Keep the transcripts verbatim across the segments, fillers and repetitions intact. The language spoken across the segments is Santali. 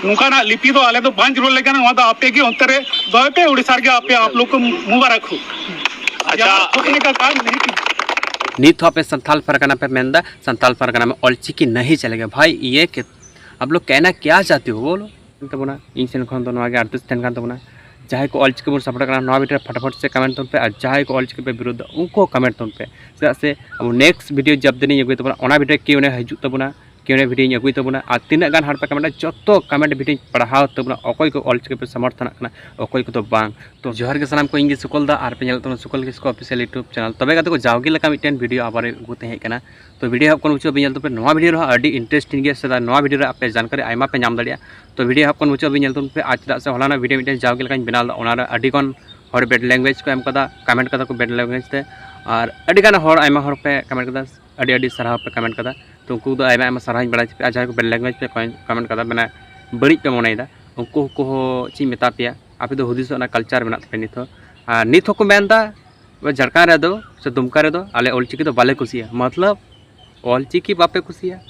ᱱᱚᱝᱠᱟᱱᱟᱜ ᱞᱤᱯᱤ ᱫᱚ ᱟᱞᱮ ᱫᱚ ᱵᱟᱝ ᱡᱟᱹᱨᱩᱲ ᱞᱮ ᱠᱟᱱᱟ᱾ ᱱᱚᱣᱟ ᱫᱚ ᱟᱯᱮ ᱜᱮ ᱚᱱᱛᱮ ᱨᱮ ᱫᱚᱦᱚᱭ ᱯᱮ, ᱩᱲᱤᱥᱥᱟ ᱨᱮᱜᱮ ᱟᱯᱮ, ᱟᱯ ᱞᱳᱜ ᱠᱚ ᱢᱩᱵᱟᱨᱟᱠ ᱦᱳ᱾ ᱟᱪᱪᱷᱟ᱾ ᱡᱟᱦᱟᱸ ᱴᱷᱤᱠ ᱞᱮᱠᱟ ᱠᱟᱱ ᱱᱤᱦᱟᱹᱛ᱾ ᱱᱤᱛ ᱦᱚᱸ ᱟᱯᱮ ᱥᱟᱱᱛᱟᱞ ᱯᱟᱨᱜᱟᱱᱟ ᱯᱮ ᱢᱮᱱᱫᱟ, ᱥᱟᱱᱛᱟᱞ ᱯᱟᱨᱜᱟᱱᱟ ᱢᱮ ᱚᱞᱪᱤᱠᱤ ᱱᱟᱦᱤ ᱪᱟᱞᱮᱜᱟ᱾ ᱵᱷᱟᱭ, ᱤᱭᱮ ᱠᱮ, ᱟᱯ ᱞᱳᱜ ᱠᱮᱦᱱᱟ ᱠᱮᱭᱟ ᱪᱟᱦᱛᱮ ᱦᱳ ᱵᱳᱞᱳ? ᱛᱟᱵᱚᱱᱟ, ᱤᱧ ᱥᱮᱱ ᱠᱷᱚᱱ ᱫᱚ ᱱᱚᱣᱟ ᱜᱮ ᱟᱨᱫᱟᱥ ᱛᱟᱦᱮᱱ ᱠᱟᱱ ᱛᱟᱵᱚᱱᱟ, ᱡᱟᱦᱟᱸᱭ ᱠᱚ ᱚᱞᱪᱤᱠᱤ ᱵᱚᱱ ᱥᱟᱯᱳᱨᱴ ᱠᱟᱱᱟ, ᱱᱚᱣᱟ ᱵᱷᱤᱰᱤᱭᱳ ᱨᱮ ᱯᱷᱟᱴᱟᱯᱷᱟᱴ ᱥᱮ ᱠᱚᱢᱮᱱᱴ ᱛᱟᱵᱚᱱ ᱯᱮ, ᱟᱨ ᱡᱟᱦᱟᱸᱭ ᱠᱚ ᱚᱞᱪᱤᱠᱤ ᱯᱮ ᱵᱤᱨᱳᱫᱷ ᱫᱟ, ᱩᱱᱠᱩ ᱦᱚᱸ ᱠᱚᱢᱮᱱᱴ ᱛᱟᱵᱚᱱ ᱯᱮ᱾ ᱪᱮᱫᱟᱜ ᱥᱮ ᱟᱵᱚ ᱱᱮᱠᱥᱴ ᱵᱷᱤᱰᱤᱭᱳ ᱡᱟᱵ ᱫᱤᱱᱤᱧ ᱟᱹᱜᱩᱭ ᱛᱟᱵᱚᱱᱟ, ᱚᱱᱟ ᱵᱷᱤᱰᱤᱭᱳ ᱠᱤ ᱚᱱᱮ ᱦᱤᱡᱩᱜ ᱛᱟᱵᱚᱱᱟ, ᱠᱤ ᱚᱱᱮ ᱵᱷᱤᱰᱤᱭᱳᱧ ᱟᱹᱜᱩᱭ ᱛᱟᱵᱚᱱᱟ, ᱟᱨ ᱛᱤᱱᱟᱹᱜ ᱜᱟᱱ ᱦᱚᱲ ᱯᱮ ᱠᱚᱢᱮᱱᱴᱟ, ᱡᱚᱛᱚ ᱠᱚᱢᱮᱱᱴ ᱵᱷᱤᱰᱤᱭᱳᱧ ᱯᱟᱲᱦᱟᱣ ᱛᱟᱵᱚᱱᱟ, ᱚᱠᱚᱭ ᱠᱚ ᱚᱞᱪᱤᱠᱤ ᱯᱮ ᱥᱚᱢᱚᱨᱛᱷᱚᱱᱟᱜ ᱠᱟᱱᱟ, ᱚᱠᱚᱭ ᱠᱚᱫᱚ ᱵᱟᱝ᱾ ᱛᱚ ᱡᱚᱦᱟᱨ ᱜᱮ ᱥᱟᱱᱟᱢ ᱠᱚ, ᱤᱧ ᱜᱮ ᱥᱩᱠᱚᱞ ᱫᱟ, ᱟᱨ ᱯᱮ ᱧᱮᱞᱮᱫ ᱛᱟᱵᱚᱱᱟ ᱥᱩᱠᱚᱞ ᱠᱤᱥᱠᱩ ᱚᱯᱷᱤᱥᱤᱭᱟᱞ ᱭᱩᱴᱩᱵᱽ ᱪᱮᱱᱮᱞ᱾ ᱛᱚᱵᱮ ᱜᱟᱛᱮ ᱠᱚ, ᱡᱟᱣᱜᱮ ᱞᱮᱠᱟ ᱢᱤᱫᱴᱮᱱ ᱵᱷᱤᱰᱤᱭᱳ ᱟᱵᱟᱨ ᱟᱹᱜᱩ ᱛᱮ ᱦᱮᱡ ᱠᱟᱱᱟ᱾ ᱛᱚ ᱵᱷᱤᱰᱤᱭᱳ ᱦᱟᱯ ᱠᱷᱚᱱ ᱢᱩᱪᱟᱹᱫ ᱵᱤᱱ ᱧᱮᱞ ᱛᱟᱵᱚᱱ ᱯᱮ, ᱱᱚᱣᱟ ᱵᱷᱤᱰᱤᱭᱳ ᱨᱮᱦᱚᱸ ᱟᱹᱰᱤ ᱤᱱᱴᱟᱨᱮᱥᱴᱤᱝ ᱜᱮᱭᱟ, ᱥᱮ ᱱᱚᱣᱟ ᱵᱷᱤᱰᱤᱭᱳ ᱨᱮ ᱟᱯᱮ ᱡᱟᱱᱠᱟᱨᱤ ᱟᱭᱢᱟ ᱯᱮ ᱧᱟᱢ ᱫᱟᱲᱮᱭᱟᱜᱼᱟ᱾ ᱛᱚ ᱵᱷᱤᱰᱤᱭᱳ ᱦᱟᱯ ᱠᱷᱚᱱ ᱢᱩᱪᱟᱹᱫ ᱵᱤᱱ ᱧᱮᱞ ᱛᱟᱵᱚᱱ ᱯᱮ, ᱟᱨ ᱪᱮᱫᱟᱜ ᱥᱮ ᱦᱚᱞᱟᱱᱟᱜ ᱵᱷᱤᱰᱤᱭᱳ ᱢᱤᱫᱴᱮᱱ ᱡᱟᱣᱜᱮ ᱞᱮᱠᱟᱧ ᱵᱮᱱᱟᱣ ᱞᱮᱫᱟ, ᱚᱱᱟ ᱨᱮ ᱟᱹᱰᱤ ᱜᱟᱱ ᱦᱚᱲ ᱵᱮᱰ ᱞᱮᱝᱜᱩᱭᱮᱡᱽ ᱠᱚ ᱮᱢ ᱠᱟᱫᱟ, ᱠᱚᱢᱮᱱᱴ ᱠᱟᱫᱟ ᱠᱚ ᱵᱮᱰ ᱞᱮᱝᱜᱩᱭᱮᱡᱽ ᱛᱮ, ᱟᱨ ᱟᱹᱰᱤ ᱜᱟᱱ ᱦᱚᱲ, ᱟᱭᱢᱟ ᱦᱚᱲ ᱯᱮ ᱠᱚᱢᱮᱱᱴ ᱠᱟᱫᱟ, ᱟᱹᱰᱤ ᱟᱹᱰᱤ ᱥᱟᱨᱦᱟᱣ ᱯᱮ ᱠᱚᱢᱮᱱᱴ ᱠᱟᱫᱟ᱾ ᱛᱚ ᱩᱱᱠᱩ ᱫᱚ ᱟᱭᱢᱟ ᱟᱭᱢᱟ ᱥᱟᱨᱦᱟᱣ ᱤᱧ ᱵᱟᱲᱟᱭ ᱦᱚᱪᱚ ᱯᱮᱭᱟ, ᱟᱨ ᱡᱟᱦᱟᱸᱭ ᱠᱚ ᱵᱮᱰ ᱞᱮᱝᱜᱩᱭᱮᱡᱽ ᱯᱮ ᱠᱚᱢᱮᱱᱴ ᱠᱟᱫᱟ, ᱢᱟᱱᱮ ᱵᱟᱹᱲᱤᱡ ᱯᱮ ᱢᱚᱱᱮᱭᱮᱫᱟ, ᱩᱱᱠᱩ ᱠᱚᱦᱚᱸ ᱪᱮᱫ ᱤᱧ ᱢᱮᱛᱟ ᱯᱮᱭᱟ, ᱟᱯᱮ ᱫᱚ ᱦᱩᱫᱤᱥᱚᱜ ᱨᱮᱱᱟᱜ ᱠᱟᱞᱪᱟᱨ ᱢᱮᱱᱟᱜ ᱛᱟᱯᱮᱭᱟ ᱱᱤᱛ ᱦᱚᱸ᱾ ᱟᱨ ᱱᱤᱛ ᱦᱚᱸᱠᱚ ᱢᱮᱱᱫᱟ, ᱡᱷᱟᱲᱠᱷᱚᱸᱰ ᱨᱮᱫᱚ ᱥᱮ ᱫᱩᱢᱠᱟ ᱨᱮᱫᱚ ᱟᱞᱮ ᱚᱞᱪᱤᱠᱤ ᱫᱚ ᱵᱟᱞᱮ ᱠᱩᱥᱤᱭᱟᱜᱼᱟ᱾ ᱢᱚᱛᱞᱚᱵ ᱚᱞᱪᱤᱠᱤ ᱵᱟᱯᱮ ᱠᱩᱥᱤᱭᱟᱜᱼᱟ?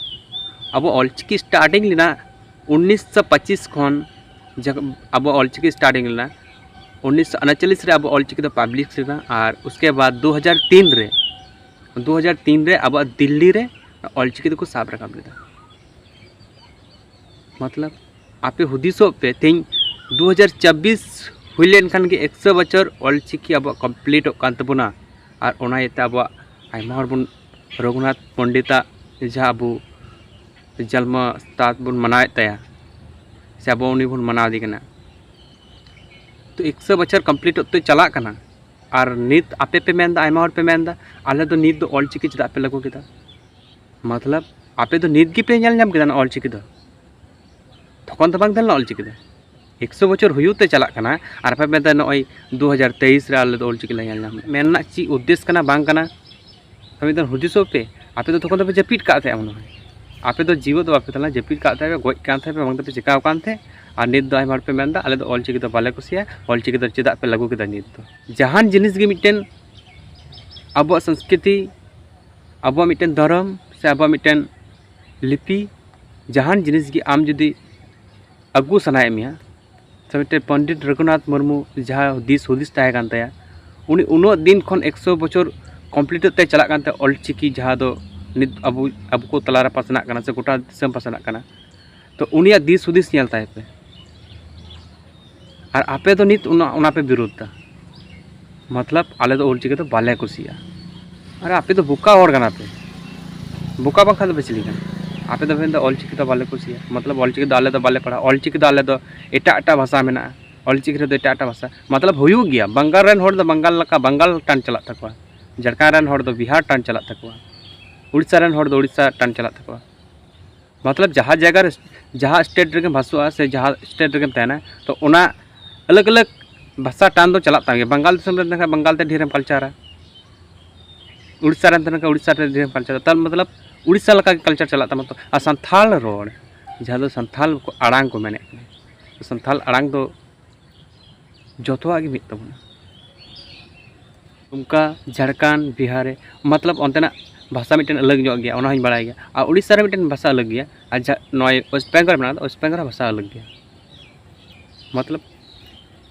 ᱟᱵᱚ ᱚᱞᱪᱤᱠᱤ ᱥᱴᱟᱨᱴᱤᱝ ᱞᱮᱱᱟ ᱩᱱᱤᱥᱥᱚ ᱯᱚᱸᱪᱤᱥ ᱠᱷᱚᱱ, ᱡᱟᱦᱟᱸ ᱟᱵᱚ ᱚᱞᱪᱤᱠᱤ ᱥᱴᱟᱨᱴᱤᱝ ᱞᱮᱱᱟ ᱩᱱᱤᱥᱥᱚ ᱩᱱᱪᱚᱞᱞᱤᱥ ᱨᱮ, ᱟᱵᱚ ᱚᱞᱪᱤᱠᱤ ᱫᱚ ᱯᱟᱵᱽᱞᱤᱥ ᱞᱮᱱᱟ, ᱟᱨ ᱩᱥᱠᱮ ᱵᱟᱫ ᱫᱩ ᱦᱟᱡᱟᱨ ᱛᱤᱱ ᱨᱮ, ᱫᱩ ᱦᱟᱡᱟᱨ ᱛᱤᱱ ᱨᱮ ᱟᱵᱚᱣᱟᱜ ᱫᱤᱞᱞᱤ ᱨᱮ ᱚᱞᱪᱤᱠᱤ ᱫᱚᱠᱚ ᱥᱟᱵ ᱨᱟᱠᱟᱵ ᱞᱮᱫᱟ᱾ ᱢᱚᱛᱞᱚᱵ ᱟᱯᱮ ᱦᱩᱫᱤᱥᱚᱜ ᱯᱮ, ᱛᱮᱦᱮᱧ ᱫᱩ ᱦᱟᱡᱟᱨ ᱪᱚᱵᱵᱤᱥ ᱦᱩᱭ ᱞᱮᱱᱠᱷᱟᱱ ᱜᱮ ᱮᱠᱥᱚ ᱵᱚᱪᱷᱚᱨ ᱚᱞᱪᱤᱠᱤ ᱟᱵᱚᱣᱟᱜ ᱠᱚᱢᱯᱞᱤᱴᱚᱜ ᱠᱟᱱ ᱛᱟᱵᱚᱱᱟ᱾ ᱟᱨ ᱚᱱᱟ ᱤᱭᱟᱹᱛᱮ ᱟᱵᱚᱣᱟᱜ ᱟᱭᱢᱟ ᱦᱚᱲ ᱵᱚᱱ, ᱨᱚᱜᱷᱩᱱᱟᱛᱷ ᱯᱚᱱᱰᱤᱛᱟᱜ ᱡᱟᱦᱟᱸ ᱟᱵᱚ ᱡᱚᱱᱢᱚ ᱛᱟᱛ ᱵᱚᱱ ᱢᱟᱱᱟᱣᱮᱫ ᱛᱟᱭᱟ, ᱥᱮ ᱟᱵᱚ ᱩᱱᱤ ᱵᱚᱱ ᱢᱟᱱᱟᱣ ᱤᱫᱤ ᱠᱟᱱᱟ, ᱛᱚ ᱮᱠᱥᱚ ᱵᱚᱪᱷᱚᱨ ᱠᱚᱢᱯᱞᱤᱴᱚᱜ ᱛᱮ ᱪᱟᱞᱟᱜ ᱠᱟᱱᱟ᱾ ᱟᱨ ᱱᱤᱛ ᱟᱯᱮ ᱯᱮ ᱢᱮᱱᱫᱟ, ᱟᱭᱢᱟ ᱦᱚᱲ ᱯᱮ ᱢᱮᱱᱫᱟ, ᱟᱞᱮ ᱫᱚ ᱱᱤᱛ ᱫᱚ ᱚᱞᱪᱤᱠᱤ ᱪᱮᱫᱟᱜ ᱯᱮ ᱞᱟᱹᱜᱩ ᱠᱮᱫᱟ? ᱢᱚᱛᱞᱚᱵ ᱟᱯᱮ ᱫᱚ ᱱᱤᱛ ᱜᱮᱯᱮ ᱧᱮᱞ ᱧᱟᱢ ᱠᱮᱫᱟ ᱱᱚᱣᱟ ᱚᱞᱪᱤᱠᱤ ᱫᱚ? ᱛᱚᱠᱷᱚᱱ ᱫᱚ ᱵᱟᱝ ᱛᱟᱦᱮᱸ ᱞᱮᱱᱟ ᱚᱞᱪᱤᱠᱤ ᱫᱚ᱾ ᱮᱠᱥᱚ ᱵᱚᱪᱷᱚᱨ ᱦᱩᱭᱩᱜ ᱛᱮ ᱪᱟᱞᱟᱜ ᱠᱟᱱᱟ, ᱟᱨ ᱟᱯᱮ ᱯᱮ ᱢᱮᱱᱫᱟ ᱱᱚᱜᱼᱚᱭ ᱫᱩ ᱦᱟᱡᱟᱨ ᱛᱮᱭᱤᱥ ᱨᱮ ᱟᱞᱮ ᱫᱚ ᱚᱞᱪᱤᱠᱤ ᱞᱮ ᱧᱮᱞ ᱧᱟᱢ᱾ ᱢᱮᱱ ᱨᱮᱱᱟᱜ ᱪᱮᱫ ᱩᱫᱽᱫᱮᱥ ᱠᱟᱱᱟ, ᱵᱟᱝ ᱠᱟᱱᱟ? ᱟᱯᱮ ᱢᱤᱫ ᱫᱷᱟᱣ ᱦᱩᱫᱤᱥᱚᱜ ᱯᱮ᱾ ᱟᱯᱮ ᱫᱚ ᱛᱚᱠᱷᱚᱱ ᱫᱚᱯᱮ ᱡᱟᱹᱯᱤᱫ ᱠᱟᱜ ᱛᱟᱦᱮᱸᱜᱼᱟ ᱢᱚᱱᱮ ᱦᱚᱭ᱾ ᱟᱯᱮ ᱫᱚ ᱡᱤᱣᱮᱫ ᱫᱚ ᱵᱟᱯᱮ ᱛᱟᱦᱮᱸ ᱞᱮᱱᱟ, ᱡᱟᱹᱯᱤᱫ ᱠᱟᱜ ᱛᱟᱦᱮᱸᱜ ᱯᱮ, ᱜᱚᱡ ᱠᱟᱱ ᱛᱟᱦᱮᱸᱜ ᱯᱮ, ᱵᱟᱝ ᱫᱚᱯᱮ ᱪᱤᱠᱟᱹᱣ ᱠᱟᱱ ᱛᱟᱦᱮᱸᱜ᱾ ᱟᱨ ᱱᱤᱛ ᱫᱚ ᱟᱭᱢᱟ ᱦᱚᱲ ᱯᱮ ᱢᱮᱱᱫᱟ, ᱟᱞᱮ ᱫᱚ ᱚᱞᱪᱤᱠᱤ ᱫᱚ ᱵᱟᱞᱮ ᱠᱩᱥᱤᱭᱟᱜᱼᱟ, ᱚᱞᱪᱤᱠᱤ ᱫᱚ ᱪᱮᱫᱟᱜ ᱯᱮ ᱞᱟᱹᱜᱩ ᱠᱮᱫᱟ ᱱᱤᱛ ᱫᱚ? ᱡᱟᱦᱟᱱ ᱡᱤᱱᱤᱥ ᱜᱮ ᱢᱤᱫᱴᱮᱱ ᱟᱵᱚᱣᱟᱜ ᱥᱚᱝᱥᱠᱨᱤᱛᱤ, ᱟᱵᱚᱣᱟᱜ ᱢᱤᱫᱴᱮᱱ ᱫᱷᱚᱨᱚᱢ, ᱥᱮ ᱟᱵᱚᱣᱟᱜ ᱢᱤᱫᱴᱮᱱ ᱞᱤᱯᱤ, ᱡᱟᱦᱟᱱ ᱡᱤᱱᱤᱥ ᱜᱮ ᱟᱢ ᱡᱩᱫᱤ ᱟᱹᱜᱩ ᱥᱟᱱᱟᱭᱮᱫ ᱢᱮᱭᱟ, ᱥᱮ ᱢᱤᱫᱴᱮᱱ ᱯᱚᱱᱰᱤᱛ ᱨᱚᱜᱷᱩᱱᱟᱛᱷ ᱢᱩᱨᱢᱩ ᱡᱟᱦᱟᱸ ᱫᱤᱥ ᱦᱩᱫᱤᱥ ᱛᱟᱦᱮᱸ ᱠᱟᱱ ᱛᱟᱭᱟ, ᱩᱱᱤ ᱩᱱᱟᱹᱜ ᱫᱤᱱ ᱠᱷᱚᱱ ᱮᱠᱥᱚ ᱵᱚᱪᱷᱚᱨ ᱠᱚᱢᱯᱞᱤᱴᱚᱜ ᱛᱮ ᱪᱟᱞᱟᱜ ᱠᱟᱱ ᱛᱟᱭᱟ ᱚᱞᱪᱤᱠᱤ, ᱡᱟᱦᱟᱸ ᱫᱚ ᱱᱤᱛ ᱟᱵᱚ ᱟᱵᱚ ᱠᱚ ᱛᱟᱞᱟᱨᱮ ᱯᱟᱥᱱᱟᱜ ᱠᱟᱱᱟ ᱥᱮ ᱜᱚᱴᱟ ᱫᱤᱥᱚᱢ ᱯᱟᱥᱱᱟᱜ ᱠᱟᱱᱟ᱾ ᱛᱚ ᱩᱱᱤᱭᱟᱜ ᱫᱤᱥ ᱦᱩᱫᱤᱥ ᱧᱮᱞ ᱛᱟᱭ ᱯᱮ᱾ ᱟᱨ ᱟᱯᱮ ᱫᱚ ᱱᱤᱛ ᱚᱱᱟ ᱚᱱᱟ ᱯᱮ ᱵᱤᱨᱳᱫᱷ ᱫᱟ᱾ ᱢᱚᱛᱞᱚᱵ ᱟᱞᱮ ᱫᱚ ᱚᱞᱪᱤᱠᱤ ᱫᱚ ᱵᱟᱞᱮ ᱠᱩᱥᱤᱭᱟᱜᱼᱟ᱾ ᱟᱨ ᱟᱯᱮ ᱫᱚ ᱵᱚᱠᱟ ᱦᱚᱲ ᱠᱟᱱᱟ ᱯᱮ, ᱵᱚᱠᱟ ᱵᱟᱝᱠᱷᱟᱱ ᱫᱚ ᱯᱮ ᱪᱤᱞᱤ ᱠᱟᱱᱟ? ᱟᱯᱮ ᱫᱚ ᱢᱮᱱᱫᱟ ᱚᱞᱪᱤᱠᱤ ᱫᱚ ᱵᱟᱞᱮ ᱠᱩᱥᱤᱭᱟᱜᱼᱟ, ᱢᱚᱛᱞᱚᱵ ᱚᱞᱪᱤᱠᱤ ᱫᱚ ᱟᱞᱮ ᱫᱚ ᱵᱟᱞᱮ ᱯᱟᱲᱦᱟᱜᱼᱟ, ᱚᱞᱪᱤᱠᱤ ᱫᱚ ᱟᱞᱮ ᱫᱚ ᱮᱴᱟᱜ ᱮᱴᱟᱜ ᱵᱷᱟᱥᱟ ᱢᱮᱱᱟᱜᱼᱟ, ᱚᱞᱪᱤᱠᱤ ᱨᱮᱫᱚ ᱮᱴᱟᱜ ᱮᱴᱟᱜ ᱵᱷᱟᱥᱟ᱾ ᱢᱚᱛᱞᱚᱵ ᱦᱩᱭᱩᱜ ᱜᱮᱭᱟ, ᱵᱟᱝᱜᱟᱞ ᱨᱮᱱ ᱦᱚᱲ ᱫᱚ ᱵᱟᱝᱜᱟᱞ ᱞᱮᱠᱟ ᱵᱟᱝᱜᱟᱞ ᱴᱟᱱ ᱪᱟᱞᱟᱜ ᱛᱟᱠᱚᱣᱟ, ᱡᱷᱟᱲᱠᱷᱚᱸᱰ ᱨᱮᱱ ᱦᱚᱲ ᱫᱚ ᱵᱤᱦᱟᱨ ᱴᱟᱱ ᱪᱟᱞᱟᱜ ᱛᱟᱠᱚᱣᱟ, ᱩᱲᱤᱥᱥᱟ ᱨᱮᱱ ᱦᱚᱲ ᱫᱚ ᱩᱲᱤᱥᱥᱟ ᱴᱟᱱ ᱪᱟᱞᱟᱜ ᱛᱟᱠᱚᱣᱟ᱾ ᱢᱚᱛᱞᱚᱵ ᱡᱟᱦᱟᱸ ᱡᱟᱭᱜᱟ ᱨᱮ, ᱡᱟᱦᱟᱸ ᱥᱴᱮᱴ ᱨᱮᱜᱮᱢ ᱵᱷᱟᱥᱚᱜᱼᱟ ᱥᱮ ᱡᱟᱦᱟᱸ ᱥᱴᱮᱴ ᱨᱮᱜᱮᱢ ᱛᱟᱦᱮᱱᱟ, ᱛᱚ ᱚᱱᱟ ᱟᱞᱟᱜᱽ ᱟᱞᱟᱜᱽ ᱵᱷᱟᱥᱟ ᱴᱟᱱ ᱫᱚ ᱪᱟᱞᱟᱜ ᱛᱟᱢ ᱜᱮᱭᱟ᱾ ᱵᱟᱝᱜᱟᱞ ᱫᱤᱥᱚᱢ ᱨᱮᱢ ᱛᱟᱦᱮᱸ ᱠᱷᱟᱱ ᱵᱟᱝᱜᱟᱞ ᱛᱮ ᱰᱷᱮᱨᱮᱢ ᱠᱟᱞᱪᱟᱨᱟ, ᱩᱲᱤᱥᱥᱟ ᱨᱮᱢ ᱛᱟᱦᱮᱸ ᱠᱷᱟᱱ ᱩᱲᱤᱥᱥᱟ ᱛᱮ ᱰᱷᱮᱨᱮᱢ ᱠᱟᱞᱪᱟᱨᱟ, ᱛᱟᱦᱞᱮ ᱢᱚᱛᱞᱚᱵ ᱩᱲᱤᱥᱥᱟ ᱞᱮᱠᱟ ᱜᱮ ᱠᱟᱞᱪᱟᱨ ᱪᱟᱞᱟᱜ ᱛᱟᱢᱟ᱾ ᱛᱚ ᱟᱨ ᱥᱟᱱᱛᱷᱟᱞ ᱨᱚᱲ, ᱡᱟᱦᱟᱸ ᱫᱚ ᱥᱟᱱᱛᱷᱟᱞ ᱠᱚ ᱟᱲᱟᱝ ᱠᱚ ᱢᱮᱱᱮᱫ ᱠᱟᱱᱟ, ᱥᱟᱱᱛᱷᱟᱞ ᱟᱲᱟᱝ ᱫᱚ ᱡᱚᱛᱚᱣᱟᱜ ᱜᱮ ᱢᱤᱫ ᱛᱟᱵᱚᱱᱟ᱾ ᱚᱱᱠᱟ ᱡᱷᱟᱲᱠᱷᱚᱸᱰ, ᱵᱤᱦᱟᱨ ᱨᱮ, ᱢᱚᱛᱞᱚᱵ ᱚᱱᱛᱮᱱᱟᱜ ᱵᱷᱟᱥᱟ ᱢᱤᱫᱴᱮᱱ ᱟᱞᱟᱜᱽ ᱧᱚᱜ ᱜᱮᱭᱟ, ᱚᱱᱟ ᱦᱚᱸᱧ ᱵᱟᱲᱟᱭ ᱜᱮᱭᱟ᱾ ᱟᱨ ᱩᱲᱤᱥᱥᱟ ᱨᱮ ᱢᱤᱫᱴᱮᱱ ᱵᱷᱟᱥᱟ ᱟᱞᱟᱜᱽ ᱜᱮᱭᱟ, ᱟᱨ ᱡᱟ-, ᱱᱚᱜᱼᱚᱭ ᱳᱭᱮᱥᱴ ᱵᱮᱝᱜᱚᱞ ᱨᱮ ᱢᱮᱱᱟᱜᱼᱟ, ᱳᱭᱮᱥᱴ ᱵᱮᱝᱜᱚᱞ ᱨᱮ ᱵᱷᱟᱥᱟ ᱟᱞᱟᱜᱽ ᱜᱮᱭᱟ᱾ ᱢᱚᱛᱞᱚᱵ,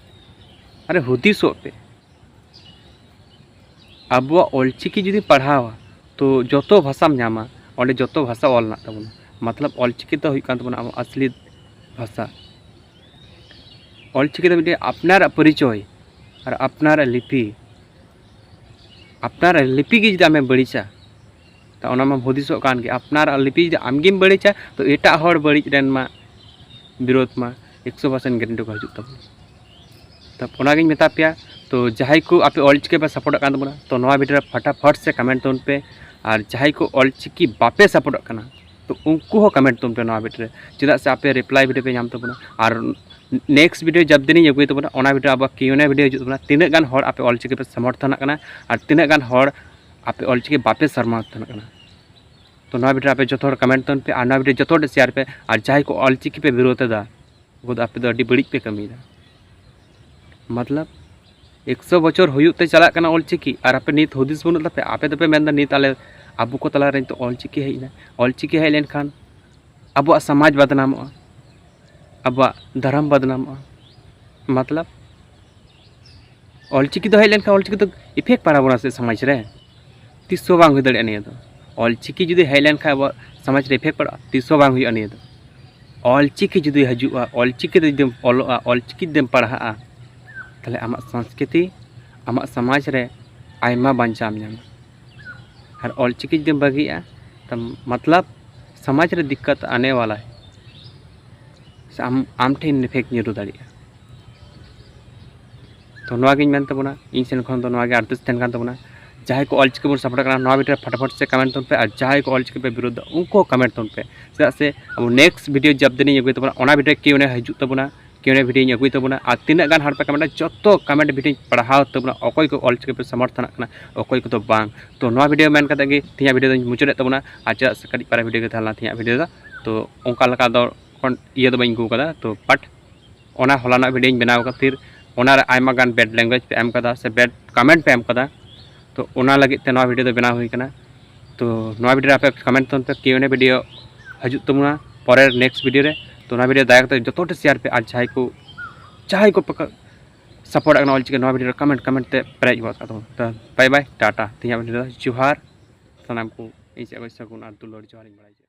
ᱟᱨᱮ ᱦᱩᱫᱤᱥᱚᱜ ᱯᱮ, ᱟᱵᱚᱣᱟᱜ ᱚᱞᱪᱤᱠᱤ ᱡᱩᱫᱤ ᱯᱟᱲᱦᱟᱣᱟ, ᱛᱚ ᱡᱚᱛᱚ ᱵᱷᱟᱥᱟᱢ ᱧᱟᱢᱟ, ᱚᱸᱰᱮ ᱡᱚᱛᱚ ᱵᱷᱟᱥᱟ ᱚᱞ ᱢᱮᱱᱟᱜ ᱛᱟᱵᱚᱱᱟ᱾ ᱢᱚᱛᱞᱚᱵ ᱚᱞᱪᱤᱠᱤ ᱫᱚ ᱦᱩᱭᱩᱜ ᱠᱟᱱ ᱛᱟᱵᱚᱱᱟ ᱟᱵᱚ ᱟᱥᱞᱤ ᱵᱷᱟᱥᱟ᱾ ᱚᱞᱪᱤᱠᱤ ᱫᱚ ᱢᱤᱫᱴᱮᱱ ᱟᱯᱱᱟᱨᱟᱜ ᱯᱚᱨᱤᱪᱚᱭ ᱟᱨ ᱟᱯᱱᱟᱨᱟᱜ ᱞᱤᱯᱤ᱾ ᱟᱯᱱᱟᱨᱟᱜ ᱞᱤᱯᱤ ᱜᱮ ᱡᱩᱫᱤ ᱟᱢᱮᱢ ᱵᱟᱹᱲᱤᱡᱟ, ᱛᱚ ᱚᱱᱟ ᱢᱟᱢ ᱦᱩᱫᱤᱥᱚᱜ ᱠᱟᱱ ᱜᱮ, ᱟᱯᱱᱟᱨᱟᱜ ᱞᱤᱯᱤ ᱡᱩᱫᱤ ᱟᱢᱜᱮᱢ ᱵᱟᱹᱲᱤᱡᱟ, ᱛᱚ ᱮᱴᱟᱜ ᱦᱚᱲ ᱵᱟᱹᱲᱤᱡ ᱨᱮᱱ ᱢᱟ ᱵᱤᱨᱳᱫᱷ ᱢᱟ ᱮᱠᱥᱚ ᱯᱟᱨᱥᱮᱱᱴ ᱜᱮᱨᱮᱱᱴᱤ ᱠᱚ ᱦᱤᱡᱩᱜ ᱛᱟᱵᱚᱱᱟ᱾ ᱛᱚ ᱚᱱᱟᱜᱤᱧ ᱢᱮᱛᱟ ᱯᱮᱭᱟ, ᱛᱚ ᱡᱟᱦᱟᱸᱭ ᱠᱚ ᱟᱯᱮ ᱚᱞᱪᱤᱠᱤ ᱯᱮ ᱥᱟᱯᱳᱨᱴᱚᱜ ᱠᱟᱱ ᱛᱟᱵᱚᱱᱟ, ᱛᱚ ᱱᱚᱣᱟ ᱵᱷᱤᱰᱤᱭᱳ ᱨᱮ ᱯᱷᱟᱴᱟᱯᱷᱟᱴ ᱥᱮ ᱠᱚᱢᱮᱱᱴ ᱛᱟᱵᱚᱱ ᱯᱮ, ᱟᱨ ᱡᱟᱦᱟᱸᱭ ᱠᱚ ᱚᱞᱪᱤᱠᱤ ᱵᱟᱯᱮ ᱥᱟᱯᱳᱨᱴᱚᱜ ᱠᱟᱱᱟ, ᱛᱚ ᱩᱱᱠᱩ ᱦᱚᱸ ᱠᱚᱢᱮᱱᱴ ᱛᱟᱵᱚᱱ ᱯᱮ ᱱᱚᱣᱟ ᱵᱷᱤᱰᱤᱭᱳ ᱨᱮ, ᱪᱮᱫᱟᱜ ᱥᱮ ᱟᱯᱮ ᱨᱤᱯᱞᱟᱭ ᱵᱷᱤᱰᱤᱭᱳ ᱯᱮ ᱧᱟᱢ ᱛᱟᱵᱚᱱᱟ᱾ ᱟᱨ ᱱᱮᱠᱥᱴ ᱵᱷᱤᱰᱤᱭᱳ ᱡᱟᱵ ᱫᱤᱱᱤᱧ ᱟᱹᱜᱩᱭ ᱛᱟᱵᱚᱱᱟ, ᱚᱱᱟ ᱵᱷᱤᱰᱤᱭᱳ ᱟᱵᱚᱣᱟᱜ ᱠᱤᱭᱩ ᱮᱱ ᱮ ᱵᱷᱤᱰᱤᱭᱳ ᱦᱤᱡᱩᱜ ᱛᱟᱵᱚᱱᱟ, ᱛᱤᱱᱟᱹᱜ ᱜᱟᱱ ᱦᱚᱲ ᱟᱯᱮ ᱚᱞᱪᱤᱠᱤ ᱯᱮ ᱥᱚᱢᱚᱨᱛᱷᱚᱱᱟᱜ ᱠᱟᱱᱟ ᱟᱨ ᱛᱤᱱᱟᱹᱜ ᱜᱟᱱ ᱦᱚᱲ ᱟᱯᱮ ᱚᱞᱪᱤᱠᱤ ᱵᱟᱯᱮ ᱥᱚᱢᱚᱨᱛᱷᱚᱱᱟᱜ ᱠᱟᱱᱟ᱾ ᱛᱚ ᱱᱚᱣᱟ ᱵᱷᱤᱰᱤᱭᱳ ᱟᱯᱮ ᱡᱚᱛᱚ ᱦᱚᱲ ᱠᱚᱢᱮᱱᱴ ᱛᱟᱵᱚᱱ ᱯᱮ ᱟᱨ ᱱᱚᱣᱟ ᱵᱷᱤᱰᱤᱭᱳ ᱡᱚᱛᱚ ᱦᱚᱲ ᱴᱷᱮᱱ ᱥᱮᱭᱟᱨ ᱯᱮ᱾ ᱟᱨ ᱡᱟᱦᱟᱸᱭ ᱠᱚ ᱚᱞᱪᱤᱠᱤ ᱯᱮ ᱵᱤᱨᱳᱫᱷ ᱮᱫᱟ, ᱩᱱᱠᱩ ᱫᱚ ᱟᱯᱮ ᱫᱚ ᱟᱹᱰᱤ ᱵᱟᱹᱲᱤᱡ ᱯᱮ ᱠᱟᱹᱢᱤᱭᱮᱫᱟ᱾ ᱢᱚᱛᱞᱚᱵ ᱮᱠᱥᱚ ᱵᱚᱪᱷᱚᱨ ᱦᱩᱭᱩᱜ ᱛᱮ ᱪᱟᱞᱟᱜ ᱠᱟᱱᱟ ᱚᱞᱪᱤᱠᱤ, ᱟᱨ ᱟᱯᱮ ᱱᱤᱛ ᱦᱩᱫᱤᱥ ᱵᱟᱹᱱᱩᱜ ᱛᱟᱯᱮ, ᱟᱯᱮ ᱫᱚᱯᱮ ᱢᱮᱱᱫᱟ ᱱᱤᱛ ᱟᱞᱮ, ᱟᱵᱚ ᱠᱚ ᱛᱟᱞᱟᱨᱮ ᱱᱤᱛᱚᱜ ᱚᱞᱪᱤᱠᱤ ᱦᱮᱡ ᱮᱱᱟ, ᱚᱞᱪᱤᱠᱤ ᱦᱮᱡ ᱞᱮᱱᱠᱷᱟᱱ ᱟᱵᱚᱣᱟᱜ ᱥᱚᱢᱟᱡᱽ ᱵᱟᱫᱱᱟᱢᱚᱜᱼᱟ᱾ ᱟᱵᱚᱣᱟᱜ ᱫᱷᱚᱨᱚᱢ ᱵᱚᱫᱱᱟᱢᱚᱜᱼᱟ᱾ ᱢᱚᱛᱞᱚᱵ, ᱚᱞᱪᱤᱠᱤ ᱫᱚ ᱦᱮᱡ ᱞᱮᱱᱠᱷᱟᱱ ᱚᱞᱪᱤᱠᱤ ᱫᱚ ᱤᱯᱷᱮᱠᱴ ᱯᱟᱲᱟᱣ ᱵᱚᱱᱟ ᱥᱮ ᱥᱚᱢᱟᱡᱽ ᱨᱮ? ᱛᱤᱥ ᱦᱚᱸ ᱵᱟᱝ ᱦᱩᱭ ᱫᱟᱲᱮᱭᱟᱜᱼᱟ ᱱᱤᱭᱟᱹ ᱫᱚ᱾ ᱚᱞᱪᱤᱠᱤ ᱡᱩᱫᱤ ᱦᱮᱡ ᱞᱮᱱᱠᱷᱟᱱ ᱟᱵᱚᱣᱟᱜ ᱥᱚᱢᱟᱡᱽ ᱨᱮ ᱤᱯᱷᱮᱠᱴ ᱯᱟᱲᱟᱜᱼᱟ, ᱛᱤᱥ ᱦᱚᱸ ᱵᱟᱝ ᱦᱩᱭᱩᱜᱼᱟ ᱱᱤᱭᱟᱹ ᱫᱚ᱾ ᱚᱞᱪᱤᱠᱤ ᱡᱩᱫᱤ ᱦᱤᱡᱩᱜᱼᱟ, ᱚᱞᱪᱤᱠᱤ ᱛᱮ ᱡᱩᱫᱤᱢ ᱚᱞᱚᱜᱼᱟ, ᱚᱞᱪᱤᱠᱤ ᱛᱮᱢ ᱯᱟᱲᱦᱟᱜᱼᱟ, ᱛᱟᱦᱚᱞᱮ ᱟᱢᱟᱜ ᱥᱚᱝᱥᱠᱨᱤᱛᱤ, ᱟᱢᱟᱜ ᱥᱚᱢᱟᱡᱽ ᱨᱮ ᱟᱭᱢᱟ ᱵᱟᱧᱪᱟᱣ ᱮᱢ ᱧᱟᱢᱟ᱾ ᱟᱨ ᱚᱞᱪᱤᱠᱤ ᱡᱩᱫᱤᱢ ᱵᱟᱹᱜᱤᱭᱟᱜᱼᱟ, ᱛᱚ ᱢᱚᱛᱞᱚᱵ ᱥᱚᱢᱟᱡᱽ ᱨᱮ ᱫᱤᱠᱠᱟᱛ ᱟᱱᱮ ᱣᱟᱞᱟ ᱦᱟᱭ, ᱥᱮ ᱟᱢ, ᱟᱢ ᱴᱷᱮᱱ ᱤᱯᱷᱮᱠᱴ ᱧᱩᱨᱩ ᱫᱟᱲᱮᱭᱟᱜᱼᱟ᱾ ᱛᱚ ᱱᱚᱣᱟ ᱜᱤᱧ ᱢᱮᱱ ᱛᱟᱵᱚᱱᱟ, ᱤᱧ ᱥᱮᱱ ᱠᱷᱚᱱ ᱫᱚ ᱱᱚᱣᱟ ᱜᱮ ᱟᱨᱫᱟᱥ ᱛᱟᱦᱮᱱ ᱠᱟᱱ ᱛᱟᱵᱚᱱᱟ᱾ ᱡᱟᱦᱟᱸᱭ ᱠᱚ ᱚᱞᱪᱤᱠᱤ ᱵᱚᱱ ᱥᱟᱯᱳᱨᱴ ᱠᱟᱱᱟ, ᱱᱚᱣᱟ ᱵᱷᱤᱰᱤᱭᱳ ᱨᱮ ᱯᱷᱟᱴᱟᱯᱷᱟᱴ ᱥᱮ ᱠᱚᱢᱮᱱᱴ ᱛᱟᱵᱚᱱ ᱯᱮ, ᱟᱨ ᱡᱟᱦᱟᱸᱭ ᱠᱚ ᱚᱞᱪᱤᱠᱤ ᱯᱮ ᱵᱤᱨᱳᱫᱷ ᱫᱟ, ᱩᱱᱠᱩ ᱦᱚᱸ ᱠᱚᱢᱮᱱᱴ ᱛᱟᱵᱚᱱ ᱯᱮ᱾ ᱪᱮᱫᱟᱜ ᱥᱮ ᱟᱵᱚ ᱱᱮᱠᱥᱴ ᱵᱷᱤᱰᱤᱭᱳ ᱡᱟᱵ ᱫᱤᱱᱤᱧ ᱟᱹᱜᱩᱭ ᱛᱟᱵᱚᱱᱟ, ᱚᱱᱟ ᱵᱷᱤᱰᱤᱭᱳ ᱠᱤᱭᱩ ᱮᱱ ᱮ ᱦᱤᱡᱩᱜ ᱛᱟᱵᱚᱱᱟ, ᱠᱤᱭᱩ ᱮᱱ ᱮ ᱵᱷᱤᱰᱤᱭᱳᱧ ᱟᱹᱜᱩᱭ ᱛᱟᱵᱚᱱᱟ, ᱟᱨ ᱛᱤᱱᱟᱹᱜ ᱜᱟᱱ ᱦᱚᱲ ᱯᱮ ᱠᱚᱢᱮᱱᱴᱟ, ᱡᱚᱛᱚ ᱠᱚᱢᱮᱱᱴ ᱵᱷᱤᱰᱤᱭᱳᱧ ᱯᱟᱲᱦᱟᱣ ᱛᱟᱵᱚᱱᱟ, ᱚᱠᱚᱭ ᱠᱚ ᱚᱞᱪᱤᱠᱤ ᱯᱮ ᱥᱚᱢᱚᱨᱛᱷᱚᱱᱟᱜ ᱠᱟᱱᱟ, ᱚᱠᱚᱭ ᱠᱚᱫᱚ ᱵᱟᱝ᱾ ᱛᱚ ᱱᱚᱣᱟ ᱵᱷᱤᱰᱤᱭᱳ ᱢᱮᱱ ᱠᱟᱛᱮ ᱜᱮ ᱛᱮᱦᱮᱧᱟᱜ ᱵᱷᱤᱰᱤᱭᱳ ᱫᱚᱧ ᱢᱩᱪᱟᱹᱫᱮᱫ ᱛᱟᱵᱚᱱᱟ᱾ ᱟᱨ ᱪᱮᱫᱟᱜ ᱥᱮ ᱠᱟᱹᱴᱤᱡ ᱯᱟᱨᱟ ᱵᱷᱤᱰᱤᱭᱳ ᱜᱮ ᱛᱟᱦᱮᱸ ᱞᱮᱱᱟ ᱛᱮᱦᱮᱧᱟᱜ ᱵᱷᱤᱰᱤᱭᱳ ᱫᱚ, ᱛᱚ ᱚᱱᱠᱟ ᱞᱮᱠᱟ ᱫᱚ ᱠᱷᱚᱱ ᱤᱭᱟᱹ ᱫᱚ ᱵᱟᱹᱧ ᱟᱹᱜᱩ ᱠᱟᱫᱟ᱾ ᱛᱚ ᱵᱟᱴ ᱚᱱᱟ ᱦᱚᱞᱟᱱᱟᱜ ᱵᱷᱤᱰᱤᱭᱳᱧ ᱵᱮᱱᱟᱣ ᱠᱷᱟᱹᱛᱤᱨ ᱚᱱᱟᱨᱮ ᱟᱭᱢᱟ ᱜᱟᱱ ᱵᱮᱰ ᱞᱮᱝᱜᱩᱭᱮᱡᱽ ᱯᱮ ᱮᱢ ᱠᱟᱫᱟ ᱥᱮ ᱵᱮᱰ ᱠᱚᱢᱮᱱᱴ ᱯᱮ ᱮᱢ ᱠᱟᱫᱟ᱾ ᱛᱚ ᱚᱱᱟ ᱞᱟᱹᱜᱤᱫ ᱛᱮ ᱱᱚᱣᱟ ᱵᱷᱤᱰᱤᱭᱳ ᱫᱚ ᱵᱮᱱᱟᱣ ᱦᱩᱭ ᱠᱟᱱᱟ᱾ ᱛᱚ ᱱᱚᱣᱟ ᱵᱷᱤᱰᱤᱭᱳ ᱨᱮ ᱟᱯᱮ ᱠᱚᱢᱮᱱᱴ ᱛᱟᱵᱚᱱ ᱯᱮ, ᱠᱤᱭᱩ ᱮᱱ ᱮ ᱵᱷᱤᱰᱤᱭᱳ ᱦᱤᱡᱩᱜ ᱛᱟᱵᱚᱱᱟ ᱯᱚᱨᱮᱨ ᱱᱮᱠᱥᱴ ᱵᱷᱤᱰᱤᱭᱳ ᱨᱮ᱾ ᱛᱚ ᱱᱚᱣᱟ ᱵᱷᱤᱰᱤᱭᱳ ᱫᱟᱭᱟ ᱠᱟᱛᱮ ᱡᱚᱛᱚ ᱦᱚᱲ ᱴᱷᱮᱱ ᱥᱮᱭᱟᱨ ᱯᱮ, ᱟᱨ ᱡᱟᱦᱟᱸᱭ ᱠᱚ, ᱡᱟᱦᱟᱸᱭ ᱠᱚ ᱥᱟᱯᱳᱨᱴ ᱠᱟᱱᱟ ᱚᱞᱪᱤᱠᱤ, ᱱᱚᱣᱟ ᱵᱷᱤᱰᱤᱭᱳ ᱨᱮ ᱠᱚᱢᱮᱱᱴ ᱠᱚᱢᱮᱱᱴ ᱛᱮ ᱯᱮᱨᱮᱡ ᱜᱚᱫ ᱠᱟᱜ ᱛᱟᱵᱚᱱ᱾ ᱛᱚ ᱵᱟᱭ ᱵᱟᱭ, ᱴᱟᱴᱟ᱾ ᱛᱮᱦᱮᱧᱟᱜ ᱵᱷᱤᱰᱤᱭᱳ ᱫᱚ ᱡᱚᱦᱟᱨ᱾ ᱥᱟᱱᱟᱢ ᱠᱚ ᱤᱧ ᱥᱮᱫ ᱠᱷᱚᱱ ᱥᱟᱹᱜᱩᱱ ᱟᱨ ᱫᱩᱞᱟᱹᱲ ᱡᱚᱦᱟᱨ ᱤᱧ ᱵᱟᱲᱟᱭ ᱦᱚᱪᱚ᱾